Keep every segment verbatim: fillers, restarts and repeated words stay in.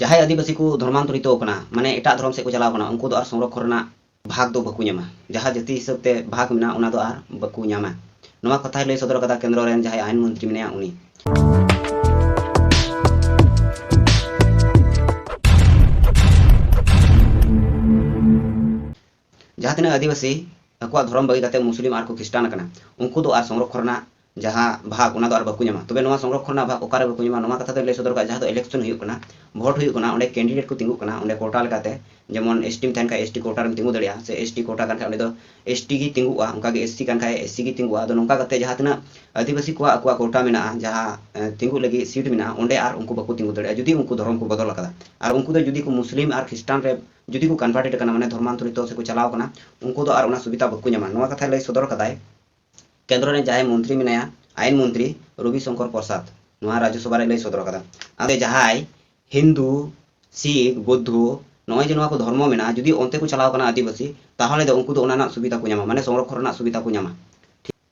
ᱡᱟᱦᱟᱸᱭ ᱟᱹᱫᱤᱵᱟᱹᱥᱤ ᱠᱚ ᱫᱷᱚᱨᱢᱟᱱᱛᱚᱨᱤᱛᱚ ᱠᱟᱱᱟ, ᱢᱟᱱᱮ ᱮᱴᱟᱜ ᱫᱷᱚᱨᱚᱢ ᱥᱮᱫ ᱠᱚ ᱪᱟᱞᱟᱣ ᱠᱟᱱᱟ, ᱩᱱᱠᱩ ᱫᱚ ᱟᱨ ᱥᱚᱝᱨᱚᱠᱷᱚᱱ ᱨᱮᱱᱟᱜ ᱵᱷᱟᱜᱽ ᱫᱚ ᱵᱟᱠᱚ ᱧᱟᱢᱟ᱾ ᱡᱟᱦᱟᱸ ᱡᱟᱹᱛᱤ ᱦᱤᱥᱟᱹᱵ ᱛᱮ ᱵᱷᱟᱜᱽ ᱢᱮᱱᱟᱜᱼᱟ, ᱚᱱᱟ ᱫᱚ ᱟᱨ ᱵᱟᱠᱚ ᱧᱟᱢᱟ᱾ ᱱᱚᱣᱟ ᱠᱟᱛᱷᱟᱭ ᱞᱟᱹᱭ ᱥᱚᱫᱚᱨ ᱠᱟᱫᱟ ᱠᱮᱱᱫᱨᱚ ᱨᱮᱱ ᱡᱟᱦᱟᱸᱭ ᱟᱭᱤᱱ ᱢᱚᱱᱛᱨᱤ ᱢᱮᱱᱟᱭᱟ, ᱩᱱᱤ᱾ ᱡᱟᱦᱟᱸ ᱛᱤᱱᱟᱹᱜ ᱟᱹᱫᱤᱵᱟᱹᱥᱤ ᱟᱠᱚᱣᱟᱜ ᱫᱷᱚᱨᱚᱢ ᱵᱟᱹᱜᱤ ᱠᱟᱛᱮ ᱢᱩᱥᱞᱤᱢ ᱟᱨ ᱠᱚ ᱠᱷᱨᱤᱥᱴᱟᱱ ᱟᱠᱟᱱᱟ, ᱩᱱᱠᱩ ᱫᱚ ᱟᱨ ᱥᱚᱝᱨᱚᱠᱷᱚᱱ ᱨᱮᱱᱟᱜ ᱡᱟᱦᱟᱸ ᱵᱷᱟᱜᱽ, ᱚᱱᱟ ᱫᱚ ᱟᱨ ᱵᱟᱠᱚ ᱧᱟᱢᱟ᱾ ᱛᱚᱵᱮ ᱱᱚᱣᱟ ᱥᱚᱝᱨᱚᱠᱷᱚᱱ ᱨᱮᱱᱟᱜ ᱵᱷᱟᱜᱽ ᱚᱠᱟᱨᱮ ᱵᱟᱠᱚ ᱧᱟᱢᱟ? ᱱᱚᱣᱟ ᱠᱟᱛᱷᱟ ᱫᱚ ᱞᱟᱹᱭ ᱥᱚᱫᱚᱨ ᱠᱟᱜᱼᱟ, ᱡᱟᱦᱟᱸ ᱫᱚ election ᱦᱩᱭᱩᱜ ᱠᱟᱱᱟ, vote ᱦᱩᱭᱩᱜ ᱠᱟᱱᱟ, ᱚᱸᱰᱮ candidate ᱠᱚ ᱛᱤᱸᱜᱩᱜ ᱠᱟᱱᱟ, ᱚᱸᱰᱮ quota ᱞᱮᱠᱟᱛᱮ, ᱡᱮᱢᱚᱱ ST ᱛᱟᱦᱮᱱ ᱠᱷᱟᱱ ST quota ᱨᱮᱢ ᱛᱤᱸᱜᱩ ᱫᱟᱲᱮᱭᱟᱜᱼᱟ, ᱥᱮ ST quota ᱠᱟᱱ ᱠᱷᱟᱱ ᱚᱸᱰᱮ ᱫᱚ ST ᱜᱮ ᱛᱤᱸᱜᱩᱜᱼᱟ, ᱚᱱᱠᱟ ᱜᱮ SC ᱠᱟᱱ ᱠᱷᱟᱱ SC ᱜᱮ ᱛᱤᱸᱜᱩᱜᱼᱟ᱾ ᱟᱫᱚ ᱱᱚᱝᱠᱟ ᱠᱟᱛᱮ ᱡᱟᱦᱟᱸ ᱛᱤᱱᱟᱹᱜ ᱟᱹᱫᱤᱵᱟᱹᱥᱤ ᱠᱚᱣᱟᱜ ᱟᱠᱚᱣᱟᱜ quota ᱢᱮᱱᱟᱜᱼᱟ, ᱡᱟᱦᱟᱸ, ᱮ, ᱛᱤᱸᱜᱩᱜ ᱞᱟᱹᱜᱤᱫ seat ᱢᱮᱱᱟᱜᱼᱟ, ᱚᱸᱰᱮ ᱟᱨ ᱩᱱᱠᱩ ᱵᱟᱠᱚ ᱛᱤᱸᱜᱩ ᱫᱟᱲᱮᱭᱟᱜᱼᱟ, ᱡᱩᱫᱤ ᱩᱱᱠᱩ ᱫᱷᱚᱨᱚᱢ ᱠᱚ ᱵᱚᱫᱚᱞ ᱟᱠᱟᱫᱟ᱾ ᱟᱨ ᱩᱱᱠᱩ ᱫᱚ ᱡᱩᱫᱤ ᱠᱚ ᱢᱩᱥᱞᱤᱢ ᱟᱨ ᱠᱷᱨᱤᱥᱴᱟᱱ ᱨᱮ ᱡᱩᱫᱤ ᱠᱚ converted ᱟᱠᱟᱱᱟ, ᱢᱟᱱᱮ ᱫᱷᱚᱨᱢᱟᱱᱛᱚᱨᱤᱛᱚ ᱥᱮ ᱠᱚ ᱪᱟᱞᱟᱣ ᱟᱠᱟᱱᱟ, ᱩᱱᱠᱩ ᱫᱚ ᱟᱨ ᱚᱱᱟ ᱥᱩᱵᱤᱫᱷᱟ ᱵᱟᱠᱚ ᱧᱟᱢᱟ᱾ ᱱᱚᱣᱟ ᱠᱟᱛᱷᱟᱭ ᱞᱟᱹᱭ ᱥᱚᱫᱚᱨ ᱠᱟᱫᱟᱭ ᱠᱮᱱᱫᱨᱚ ᱨᱮ ᱡᱟᱦᱟᱸᱭ ᱢᱚᱱᱛᱨᱤ ᱢᱮᱱᱟᱭᱟ, ᱟᱭᱤᱱ ᱢᱚᱱᱛᱨᱤ ᱨᱚᱵᱤ ᱥᱚᱝᱠᱚᱨ ᱯᱨᱚᱥᱟᱫᱽ, ᱱᱚᱣᱟ ᱨᱟᱡᱽᱡᱚ ᱥᱚᱵᱷᱟ ᱨᱮ ᱞᱟᱹᱭ ᱥᱚᱫᱚᱨ ᱠᱟᱫᱟ᱾ ᱟᱫᱚ ᱡᱟᱦᱟᱸᱭ ᱦᱤᱱᱫᱩ, ᱥᱤᱠᱷ, ᱵᱳᱫᱽᱫᱷᱚ, ᱱᱚᱜᱼᱚᱭ ᱡᱮ ᱱᱚᱣᱟ ᱠᱚ ᱫᱷᱚᱨᱢᱚ ᱢᱮᱱᱟᱜᱼᱟ, ᱡᱩᱫᱤ ᱚᱱᱛᱮ ᱠᱚ ᱪᱟᱞᱟᱣ ᱠᱟᱱᱟ ᱟᱹᱫᱤᱵᱟᱹᱥᱤ, ᱛᱟᱦᱚᱞᱮ ᱫᱚ ᱩᱱᱠᱩ ᱫᱚ ᱚᱱᱟ ᱨᱮᱱᱟᱜ ᱥᱩᱵᱤᱫᱷᱟ ᱠᱚ ᱧᱟᱢᱟ, ᱢᱟᱱᱮ ᱥᱚᱝᱨᱚᱠᱷᱚᱱ ᱨᱮᱱᱟᱜ ᱥᱩᱵᱤᱫᱷᱟ ᱠᱚ ᱧᱟᱢᱟ᱾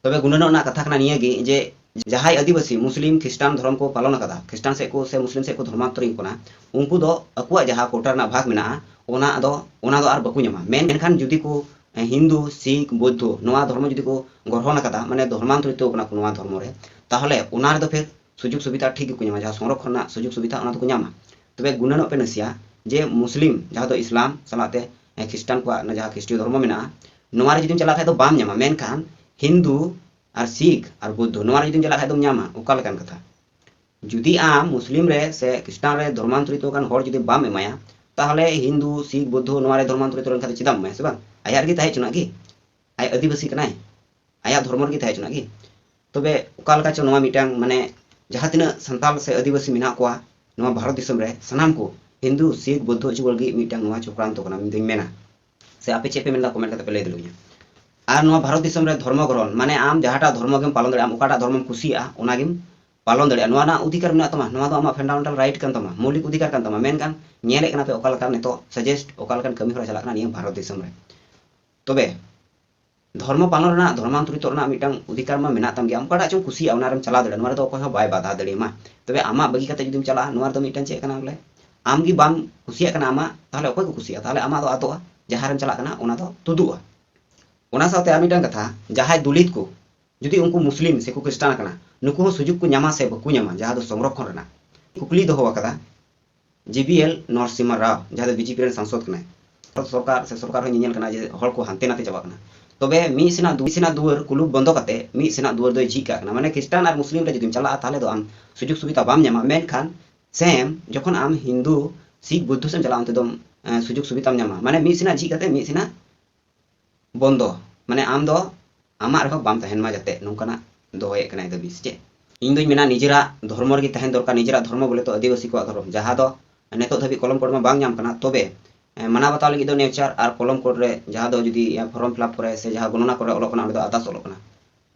ᱛᱚᱵᱮ ᱜᱩᱱᱟᱹᱱᱚᱜ ᱨᱮᱱᱟᱜ ᱠᱟᱛᱷᱟ ᱠᱟᱱᱟ ᱱᱤᱭᱟᱹ ᱜᱮ ᱡᱮ ᱡᱟᱦᱟᱸᱭ ᱟᱹᱫᱤᱵᱟᱹᱥᱤ ᱢᱩᱥᱞᱤᱢ ᱠᱷᱨᱤᱥᱴᱟᱱ ᱫᱷᱚᱨᱚᱢ ᱠᱚ ᱯᱟᱞᱚᱱ ᱟᱠᱟᱫᱟ, ᱠᱷᱨᱤᱥᱴᱟᱱ ᱥᱮᱫ ᱠᱚ ᱥᱮ ᱢᱩᱥᱞᱤᱢ ᱥᱮᱫ ᱠᱚ ᱫᱷᱚᱨᱢᱟᱱᱛᱚᱨᱤ ᱠᱟᱱᱟ, ᱩᱱᱠᱩ ᱫᱚ ᱟᱠᱚᱣᱟᱜ ᱡᱟᱦᱟᱸ quota ᱨᱮᱱᱟᱜ ᱵᱷᱟᱜᱽ ᱢᱮᱱᱟᱜᱼᱟ, ᱚᱱᱟ ᱫᱚ, ᱚᱱᱟ ᱫᱚ ᱟᱨ ᱵᱟᱠᱚ ᱧᱟᱢᱟ᱾ ᱢᱮᱱᱠᱷᱟᱱ ᱡᱩᱫᱤ ᱠᱚ, ᱮ, ᱦᱤᱱᱫᱩ, ᱥᱤᱠᱷ, ᱵᱳᱫᱽᱫᱷᱚ ᱱᱚᱣᱟ ᱫᱷᱚᱨᱢᱚ ᱡᱩᱫᱤ ᱠᱚ ᱜᱨᱚᱦᱚᱱ ᱟᱠᱟᱫᱟ, ᱢᱟᱱᱮ ᱫᱷᱚᱨᱢᱟᱱᱛᱚᱨᱤᱛᱚ ᱠᱟᱱᱟ ᱠᱚ ᱱᱚᱣᱟ ᱫᱷᱚᱨᱢᱚ ᱨᱮ, ᱛᱟᱦᱚᱞᱮ ᱚᱱᱟ ᱨᱮᱫᱚ ᱯᱷᱮᱨ ᱥᱩᱡᱳᱜᱽ ᱥᱩᱵᱤᱫᱷᱟ ᱴᱷᱤᱠ ᱜᱮᱠᱚ ᱧᱟᱢᱟ, ᱡᱟᱦᱟᱸ ᱥᱚᱝᱨᱚᱠᱷᱚᱱ ᱨᱮᱱᱟᱜ ᱥᱩᱡᱳᱜᱽ ᱥᱩᱵᱤᱫᱷᱟ ᱚᱱᱟ ᱫᱚᱠᱚ ᱧᱟᱢᱟ᱾ ᱛᱚᱵᱮ ᱜᱩᱱᱟᱹᱱᱚᱜ ᱯᱮ ᱱᱟᱥᱮᱭᱟᱜ ᱡᱮ ᱢᱩᱥᱞᱤᱢ, ᱡᱟᱦᱟᱸ ᱫᱚ ᱤᱥᱞᱟᱢ ᱥᱟᱞᱟᱜ ᱛᱮ, ᱮ, ᱠᱷᱨᱤᱥᱴᱟᱱ ᱠᱚᱣᱟᱜ ᱚᱱᱟ ᱡᱟᱦᱟᱸ ᱠᱷᱨᱤᱥᱴᱤᱭᱚ ᱫᱷᱚᱨᱢᱚ ᱢᱮᱱᱟᱜᱼᱟ, ᱱᱚᱣᱟ ᱨᱮ ᱡᱩᱫᱤᱢ ᱪᱟᱞᱟᱜ ᱠᱷᱟᱡ ᱫᱚ ᱵᱟᱢ ᱧᱟᱢᱟ, ᱢᱮᱱᱠᱷᱟᱱ ᱦᱤᱱᱫᱩ ᱟᱨ ᱥᱤᱠᱷ ᱟᱨ ᱵᱳᱫᱽᱫᱷᱚ ᱱᱚᱣᱟ ᱨᱮ ᱡᱩᱫᱤᱢ ᱪᱟᱞᱟᱜ ᱠᱷᱟᱡ ᱫᱚᱢ ᱧᱟᱢᱟ᱾ ᱚᱠᱟ ᱞᱮᱠᱟᱱ ᱠᱟᱛᱷᱟ? ᱡᱩᱫᱤ ᱟᱢ ᱢᱩᱥᱞᱤᱢ ᱨᱮ ᱥᱮ ᱠᱷᱨᱤᱥᱴᱟᱱ ᱨᱮ ᱫᱷᱚᱨᱢᱟᱱᱛᱚᱨᱤᱛᱚ ᱟᱠᱟᱱ ᱦᱚᱲ ᱡᱩᱫᱤ ᱵᱟᱢ ᱮᱢᱟᱭᱟ, ᱛᱟᱦᱚᱞᱮ ᱦᱤᱱᱫᱩ, ᱥᱤᱠᱷ, ᱵᱳᱫᱽᱫᱷᱚ ᱱᱚᱣᱟ ᱨᱮ ᱫᱷᱚᱨᱢᱟᱱᱛᱚᱨᱤᱛᱚ ᱞᱮᱱᱠᱷᱟᱱ ᱫᱚ ᱪᱮᱫᱟᱜ ᱮᱢ ᱮᱢᱟᱭᱟ, ᱥᱮ ᱵᱟᱝ? ᱟᱭᱟᱜ ᱨᱮᱜᱮ ᱛᱟᱦᱮᱸ ᱦᱚᱪᱚᱱᱟᱜ ᱜᱮ, ᱟᱡ ᱟᱹᱫᱤᱵᱟᱹᱥᱤ ᱠᱟᱱᱟᱭ, ᱟᱭᱟᱜ ᱫᱷᱚᱨᱢᱚ ᱨᱮᱜᱮ ᱛᱟᱦᱮᱸ ᱦᱚᱪᱚᱱᱟᱜ ᱜᱮ᱾ ᱛᱚᱵᱮ ᱚᱠᱟ ᱞᱮᱠᱟ ᱪᱚ ᱱᱚᱣᱟ ᱢᱤᱫᱴᱟᱝ, ᱢᱟᱱᱮ, ᱡᱟᱦᱟᱸ ᱛᱤᱱᱟᱹᱜ ᱥᱟᱱᱛᱟᱲ ᱥᱮ ᱟᱹᱫᱤᱵᱟᱹᱥᱤ ᱢᱮᱱᱟᱜ ᱠᱚᱣᱟ ᱱᱚᱣᱟ ᱵᱷᱟᱨᱚᱛ ᱫᱤᱥᱚᱢ ᱨᱮ, ᱥᱟᱱᱟᱢ ᱠᱚ ᱦᱤᱱᱫᱩ, ᱥᱤᱠᱷ, ᱵᱳᱫᱽᱫᱷᱚ ᱚᱪᱚ ᱞᱟᱹᱜᱤᱫ ᱢᱤᱫᱴᱟᱝ ᱱᱚᱣᱟ ᱪᱚᱠᱨᱟᱱᱛᱚ ᱠᱟᱱᱟ ᱢᱮᱱᱫᱩᱧ ᱢᱮᱱᱟ᱾ ᱥᱮ ᱟᱯᱮ ᱪᱮᱫ ᱯᱮ ᱢᱮᱱᱫᱟ, comment ᱠᱟᱛᱮ ᱯᱮ ᱞᱟᱹᱭ ᱫᱟᱲᱮᱭᱟᱹᱧᱟ᱾ ᱟᱨ ᱱᱚᱣᱟ ᱵᱷᱟᱨᱚᱛ ᱫᱤᱥᱚᱢ ᱨᱮ ᱫᱷᱚᱨᱢᱚ ᱜᱨᱚᱦᱚᱱ, ᱢᱟᱱᱮ ᱟᱢ ᱡᱟᱦᱟᱸᱴᱟᱜ ᱫᱷᱚᱨᱢᱚ ᱜᱮᱢ ᱯᱟᱞᱚᱱ ᱫᱟᱲᱮᱭᱟᱜᱼᱟ, ᱟᱢ ᱚᱠᱟᱴᱟᱜ ᱫᱷᱚᱨᱢᱚᱢ ᱠᱩᱥᱤᱭᱟᱜᱼᱟ, ᱚᱱᱟᱜᱮᱢ ᱯᱟᱞᱚᱱ ᱫᱟᱲᱮᱭᱟᱜᱼᱟ᱾ ᱱᱚᱣᱟ ᱨᱮᱱᱟᱜ ᱚᱫᱷᱤᱠᱟᱨ ᱢᱮᱱᱟᱜ ᱛᱟᱢᱟ, ᱱᱚᱣᱟ ᱫᱚ ᱟᱢᱟᱜ fundamental right ᱠᱟᱱ ᱛᱟᱢᱟ, ᱢᱳᱣᱞᱤᱠ ᱚᱫᱷᱤᱠᱟᱨ ᱠᱟᱱ ᱛᱟᱢᱟ᱾ ᱢᱮᱱᱠᱷᱟᱱ ᱧᱮᱞᱮᱫ ᱠᱟᱱᱟ ᱯᱮ ᱚᱠᱟ ᱞᱮᱠᱟ ᱱᱤᱛᱚᱜ suggest, ᱚᱠᱟ ᱞᱮᱠᱟᱱ ᱠᱟᱹᱢᱤ ᱦᱚᱨᱟ ᱪᱟᱞᱟᱜ ᱠᱟᱱᱟ ᱱᱤᱭᱟᱹ ᱵᱷᱟᱨᱚᱛ ᱫᱤᱥᱚᱢ ᱨᱮ᱾ ᱛᱚᱵᱮ ᱫᱷᱚᱨᱢᱚ ᱯᱟᱞᱚᱱ ᱨᱮᱱᱟᱜ, ᱫᱷᱚᱨᱢᱟᱱᱛᱚᱨᱤᱛᱚ ᱨᱮᱱᱟᱜ ᱢᱤᱫᱴᱟᱝ ᱚᱫᱷᱤᱠᱟᱨ ᱢᱟ ᱢᱮᱱᱟᱜ ᱛᱟᱢ ᱜᱮᱭᱟ, ᱟᱢ ᱚᱠᱟᱴᱟᱜ ᱪᱚᱢ ᱠᱩᱥᱤᱭᱟᱜᱼᱟ ᱚᱱᱟ ᱨᱮᱢ ᱪᱟᱞᱟᱣ ᱫᱟᱲᱮᱭᱟᱜᱼᱟ, ᱱᱚᱣᱟ ᱨᱮᱫᱚ ᱚᱠᱚᱭ ᱦᱚᱸ ᱵᱟᱭ ᱵᱟᱫᱷᱟ ᱫᱟᱲᱮᱭᱟᱢᱟ᱾ ᱛᱚᱵᱮ ᱟᱢᱟᱜ ᱵᱟᱹᱜᱤ ᱠᱟᱛᱮ ᱡᱩᱫᱤᱢ ᱪᱟᱞᱟᱜᱼᱟ, ᱱᱚᱣᱟ ᱨᱮᱫᱚ ᱢᱤᱫᱴᱟᱝ ᱪᱮᱫ ᱠᱟᱱᱟ ᱵᱚᱞᱮ, ᱟᱢ ᱜᱮ ᱵᱟᱢ ᱠᱩᱥᱤᱭᱟᱜ ᱠᱟᱱᱟ ᱟᱢᱟᱜ, ᱛᱟᱦᱚᱞᱮ ᱚᱠᱚᱭ ᱠᱚ ᱠᱩᱥᱤᱭᱟᱜᱼᱟ? ᱛᱟᱦᱚᱞᱮ ᱟᱢᱟᱜ ᱫᱚ ᱟᱫᱚᱜᱼᱟ, ᱡᱟᱦᱟᱸ ᱨᱮᱢ ᱪᱟᱞᱟᱜ ᱠᱟᱱᱟ ᱚᱱᱟ ᱫᱚ ᱛᱩᱫᱩᱜᱼᱟ᱾ ᱚᱱᱟ ᱥᱟᱶᱛᱮ ᱟᱨ ᱢᱤᱫᱴᱟᱝ ᱠᱟᱛᱷᱟ, ᱡᱟᱦᱟᱸᱭ ᱫᱚᱞᱤᱛ ᱠᱚ ᱡᱩᱫᱤ ᱩᱱᱠᱩ ᱢᱩᱥᱞᱤᱢ ᱥᱮ ᱠᱚ ᱠᱷᱨᱤᱥᱴᱟᱱ ᱠᱟᱱᱟ, ᱱᱩᱠᱩ ᱦᱚᱸ ᱥᱩᱡᱳᱜᱽ ᱠᱚ ᱧᱟᱢᱟ ᱥᱮ ᱵᱟᱠᱚ ᱧᱟᱢᱟ ᱡᱟᱦᱟᱸ ᱫᱚ ᱥᱚᱝᱨᱚᱠᱷᱚᱱ ᱨᱮᱱᱟᱜ? ᱠᱩᱠᱞᱤ ᱫᱚᱦᱚ ᱟᱠᱟᱫᱟ ᱡᱤ ᱵᱤ ᱮᱞ ᱱᱚᱨᱥᱤᱢᱦᱟ ᱨᱟᱣ, ᱡᱟᱦᱟᱸ ᱫᱚ ᱵᱤ ᱡᱮ ᱯᱤ ᱨᱮᱱ ᱥᱟᱝᱥᱚᱫ ᱠᱟᱱᱟᱭ᱾ ᱵᱷᱟᱨᱚᱛ ᱥᱚᱨᱠᱟᱨ ᱥᱮ ᱥᱚᱨᱠᱟᱨ ᱦᱚᱸ ᱧᱮᱧᱮᱞ ᱠᱟᱱᱟ ᱡᱮ ᱦᱚᱲ ᱠᱚ ᱦᱟᱱᱛᱮ ᱱᱟᱛᱮ ᱪᱟᱵᱟᱜ ᱠᱟᱱᱟ᱾ ᱛᱚᱵᱮ ᱢᱤᱫ ᱥᱮᱱᱟᱜ ᱫᱩ-, ᱢᱤᱫ ᱥᱮᱱᱟᱜ ᱫᱩᱣᱟᱹᱨ ᱠᱩᱞᱩᱯ ᱵᱚᱱᱫᱚ ᱠᱟᱛᱮ ᱢᱤᱫ ᱥᱮᱱᱟᱜ ᱫᱩᱣᱟᱹᱨ ᱫᱚᱭ ᱡᱷᱤᱡ ᱠᱟᱜ ᱠᱟᱱᱟ᱾ ᱢᱟᱱᱮ ᱠᱷᱨᱤᱥᱴᱟᱱ ᱟᱨ ᱢᱩᱥᱞᱤᱢ ᱨᱮ ᱡᱩᱫᱤᱢ ᱪᱟᱞᱟᱜᱼᱟ, ᱛᱟᱦᱚᱞᱮ ᱫᱚ ᱟᱢ ᱥᱩᱡᱳᱜᱽ ᱥᱩᱵᱤᱫᱷᱟ ᱵᱟᱢ ᱧᱟᱢᱟ᱾ ᱢᱮᱱᱠᱷᱟᱱ ᱥᱮᱢ ᱡᱚᱠᱷᱚᱱ ᱟᱢ ᱦᱤᱱᱫᱩ, ᱥᱤᱠᱷ, ᱵᱩᱫᱽᱫᱷᱚ ᱥᱮᱫ ᱮᱢ ᱪᱟᱞᱟᱜᱼᱟ, ᱚᱱᱛᱮ ᱫᱚ ᱮᱸ, ᱥᱩᱡᱳᱜᱽ ᱥᱩᱵᱤᱫᱷᱟᱢ ᱧᱟᱢᱟ᱾ ᱢᱟᱱᱮ ᱢᱤᱫ ᱥᱮᱱᱟᱜ ᱡᱷᱤᱡ ᱠᱟᱛᱮ ᱢᱤᱫ ᱥᱮᱱᱟᱜ ᱵᱚᱱᱫᱚ, ᱢᱟᱱᱮ ᱟᱢ ᱫᱚ ᱟᱢᱟᱜ ᱨᱮᱦᱚᱸ ᱵᱟᱢ ᱛᱟᱦᱮᱱ ᱢᱟ ᱡᱟᱛᱮ, ᱱᱚᱝᱠᱟᱱᱟᱜ ᱫᱚᱦᱚᱭᱮᱫ ᱠᱟᱱᱟᱭ ᱫᱟᱹᱵᱤ, ᱥᱮ ᱪᱮᱫ? ᱤᱧ ᱫᱩᱧ ᱢᱮᱱᱟ ᱱᱤᱡᱮᱨᱟᱜ ᱫᱷᱚᱨᱢᱚ ᱨᱮᱜᱮ ᱛᱟᱦᱮᱱ ᱫᱚᱨᱠᱟᱨ, ᱱᱤᱡᱮᱨᱟᱜ ᱫᱷᱚᱨᱢᱚ ᱵᱚᱞᱮ ᱛᱚ ᱟᱹᱫᱤᱵᱟᱹᱥᱤ ᱠᱚᱣᱟᱜ ᱫᱷᱚᱨᱚᱢ, ᱡᱟᱦᱟᱸ ᱫᱚ ᱱᱤᱛᱚᱜ ᱫᱷᱟᱹᱵᱤᱡ ᱠᱚᱞᱚᱢ ᱠᱳᱰ ᱢᱟ ᱵᱟᱝ ᱧᱟᱢ ᱠᱟᱱᱟ᱾ ᱛᱚᱵᱮ, ᱮ, ᱢᱟᱱᱟᱣ ᱵᱟᱛᱟᱣ ᱞᱟᱹᱜᱤᱫ ᱫᱚ ᱱᱮᱪᱟᱨ ᱟᱨ ᱠᱚᱞᱚᱢ ᱠᱳᱰ ᱨᱮ ᱡᱟᱦᱟᱸ ᱫᱚ ᱡᱩᱫᱤ, ᱮ, ᱯᱷᱚᱨᱚᱢ ᱯᱷᱤᱞᱟᱯ ᱠᱚᱨᱮ ᱥᱮ ᱡᱟᱦᱟᱸ ᱜᱚᱱᱚᱱᱟ ᱠᱚᱨᱮ ᱚᱞᱚᱜ ᱠᱟᱱᱟ, ᱚᱸᱰᱮ ᱫᱚ ᱟᱫᱟᱥ ᱚᱞᱚᱜ ᱠᱟᱱᱟ᱾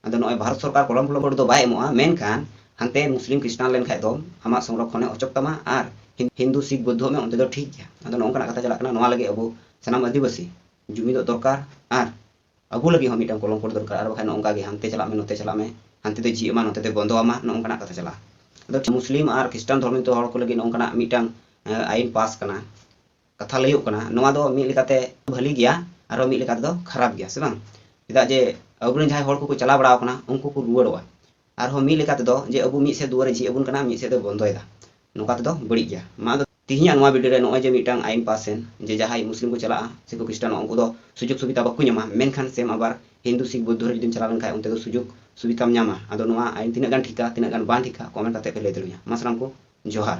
ᱟᱫᱚ ᱱᱚᱜᱼᱚᱭ ᱵᱷᱟᱨᱚᱛ ᱥᱚᱨᱠᱟᱨ ᱠᱚᱞᱚᱢ ᱠᱳᱰ ᱫᱚ ᱵᱟᱭ ᱮᱢᱚᱜᱼᱟ, ᱢᱮᱱᱠᱷᱟᱱ ᱦᱟᱱᱛᱮ ᱢᱩᱥᱞᱤᱢ ᱠᱷᱨᱤᱥᱴᱟᱱ ᱞᱮᱱᱠᱷᱟᱡ ᱫᱚ ᱟᱢᱟᱜ ᱥᱚᱝᱨᱚᱠᱷᱚᱱᱮ ᱚᱪᱚᱜ ᱛᱟᱢᱟ ᱟᱨ ᱦᱤᱱ-, ᱦᱤᱱᱫᱩ, ᱥᱤᱠᱷ, ᱵᱩᱫᱽᱫᱷᱚ ᱢᱮ, ᱚᱱᱛᱮ ᱫᱚ ᱴᱷᱤᱠ ᱜᱮᱭᱟ᱾ ᱟᱫᱚ ᱱᱚᱜᱼᱚ ᱱᱚᱝᱠᱟᱱᱟᱜ ᱠᱟᱛᱷᱟ ᱪᱟᱞᱟᱜ ᱠᱟᱱᱟ᱾ ᱱᱚᱣᱟ ᱞᱟᱹᱜᱤᱫ ᱟᱵᱚ ᱥᱟᱱᱟᱢ ᱟᱹᱫᱤᱵᱟᱹᱥᱤ ᱡᱩᱢᱤᱫᱚᱜ ᱫᱚᱨᱠᱟᱨ ᱟᱨ ᱟᱵᱚ ᱞᱟᱹᱜᱤᱫ ᱦᱚᱸ ᱢᱤᱫᱴᱟᱝ ᱠᱚᱞᱚᱢ ᱠᱳᱰ ᱫᱚᱨᱠᱟᱨ᱾ ᱟᱨ ᱵᱟᱠᱷᱟᱱ ᱱᱚᱜᱼᱚ ᱱᱚᱝᱠᱟ ᱜᱮ ᱦᱟᱱᱛᱮ ᱪᱟᱞᱟᱜ ᱢᱮ, ᱱᱚᱛᱮ ᱪᱟᱞᱟᱜ ᱢᱮ, ᱦᱟᱱᱛᱮ ᱫᱚ ᱡᱷᱤᱡ ᱟᱢᱟ, ᱱᱚᱛᱮ ᱫᱚ ᱵᱚᱱᱫᱚ ᱟᱢᱟ, ᱱᱚᱜᱼᱚ ᱱᱚᱝᱠᱟᱱᱟᱜ ᱠᱟᱛᱷᱟ ᱪᱟᱞᱟᱜᱼᱟ᱾ ᱟᱫᱚ ᱢᱩᱥᱞᱤᱢ ᱟᱨ ᱠᱷᱨᱤᱥᱴᱟᱱ ᱫᱷᱚᱨᱢᱚ ᱦᱚᱲ ᱠᱚ ᱞᱟᱹᱜᱤᱫ ᱱᱚᱜᱼᱚ ᱱᱚᱝᱠᱟᱱᱟᱜ ᱢᱤᱫᱴᱟᱝ, ᱮ, ᱟᱭᱤᱱ ᱯᱟᱥ ᱠᱟᱱᱟ, ᱠᱟᱛᱷᱟ ᱞᱟᱹᱭᱚᱜ ᱠᱟᱱᱟ, ᱱᱚᱣᱟ ᱫᱚ ᱢᱤᱫ ᱞᱮᱠᱟᱛᱮ ᱵᱷᱟᱹᱞᱤ ᱜᱮᱭᱟ, ᱟᱨᱦᱚᱸ ᱢᱤᱫ ᱞᱮᱠᱟ ᱛᱮᱫᱚ ᱠᱷᱟᱨᱟᱯ ᱜᱮᱭᱟ, ᱥᱮ ᱵᱟᱝ? ᱪᱮᱫᱟᱜ ᱡᱮ ᱟᱵᱚᱨᱮᱱ ᱡᱟᱦᱟᱸᱭ ᱦᱚᱲ ᱠᱚᱠᱚ ᱪᱟᱞᱟᱣ ᱵᱟᱲᱟ ᱟᱠᱟᱱᱟ, ᱩᱱᱠᱩ ᱠᱚ ᱨᱩᱣᱟᱹᱲᱚᱜᱼᱟ᱾ ᱟᱨᱦᱚᱸ ᱢᱤᱫ ᱞᱮᱠᱟ ᱛᱮᱫᱚ ᱡᱮ ᱟᱵᱚ ᱢᱤᱫ ᱥᱮᱫ ᱫᱩᱣᱟᱹᱨᱮ ᱡᱷᱤᱡ ᱟᱵᱚᱱ ᱠᱟᱱᱟ, ᱢᱤᱫ ᱥᱮᱫ ᱫᱚ ᱵᱚᱱᱫᱚᱭᱮᱫᱟ, ᱱᱚᱝᱠᱟ ᱛᱮᱫᱚ ᱵᱟᱹᱲᱤᱡ ᱜᱮᱭᱟ᱾ ᱢᱟ ᱟᱫᱚ ᱛᱤᱦᱤᱧᱟᱜ ᱱᱚᱣᱟ ᱵᱷᱤᱰᱤᱭᱳ ᱨᱮ ᱱᱚᱜᱼᱚᱭ ᱡᱮ ᱢᱤᱫᱴᱟᱝ ᱟᱭᱤᱱ ᱯᱟᱥ ᱮᱱ, ᱡᱮ ᱡᱟᱦᱟᱸᱭ ᱢᱩᱥᱞᱤᱢ ᱠᱚ ᱪᱟᱞᱟᱜᱼᱟ ᱥᱮ ᱠᱚ ᱠᱷᱨᱤᱥᱴᱟᱱᱚᱜᱼᱟ, ᱩᱱᱠᱩ ᱫᱚ ᱥᱩᱡᱳᱜᱽ ᱥᱩᱵᱤᱫᱷᱟ ᱵᱟᱠᱚ ᱧᱟᱢᱟ, ᱢᱮᱱᱠᱷᱟᱱ ᱥᱮᱢ ᱟᱵᱟᱨ ᱦᱤᱱᱫᱩ, ᱥᱤᱠᱷ, ᱵᱩᱫᱽᱫᱷᱚ ᱨᱮ ᱡᱩᱫᱤᱢ ᱪᱟᱞᱟᱣ ᱞᱮᱱᱠᱷᱟᱱ ᱚᱱᱛᱮ ᱫᱚ ᱥᱩᱡᱳᱜᱽ ᱥᱩᱵᱤᱫᱷᱟᱢ ᱧᱟᱢᱟ᱾ ᱟᱫᱚ ᱱᱚᱣᱟ ᱟᱭᱤᱱ ᱛᱤᱱᱟᱹᱜ ᱜᱟᱱ ᱴᱷᱤᱠᱟ, ᱛᱤᱱᱟᱹᱜ ᱜᱟᱱ ᱵᱟᱝ ᱴᱷᱤᱠᱟ, ᱠᱚᱢᱮᱱᱴ ᱠᱟᱛᱮ ᱯᱮ ᱞᱟᱹᱭ ᱫᱟᱲᱮᱭᱟᱹᱧᱟ᱾ ᱢᱟ ᱥᱟᱱᱟᱢ ᱠᱚ ᱡᱚᱦᱟᱨ᱾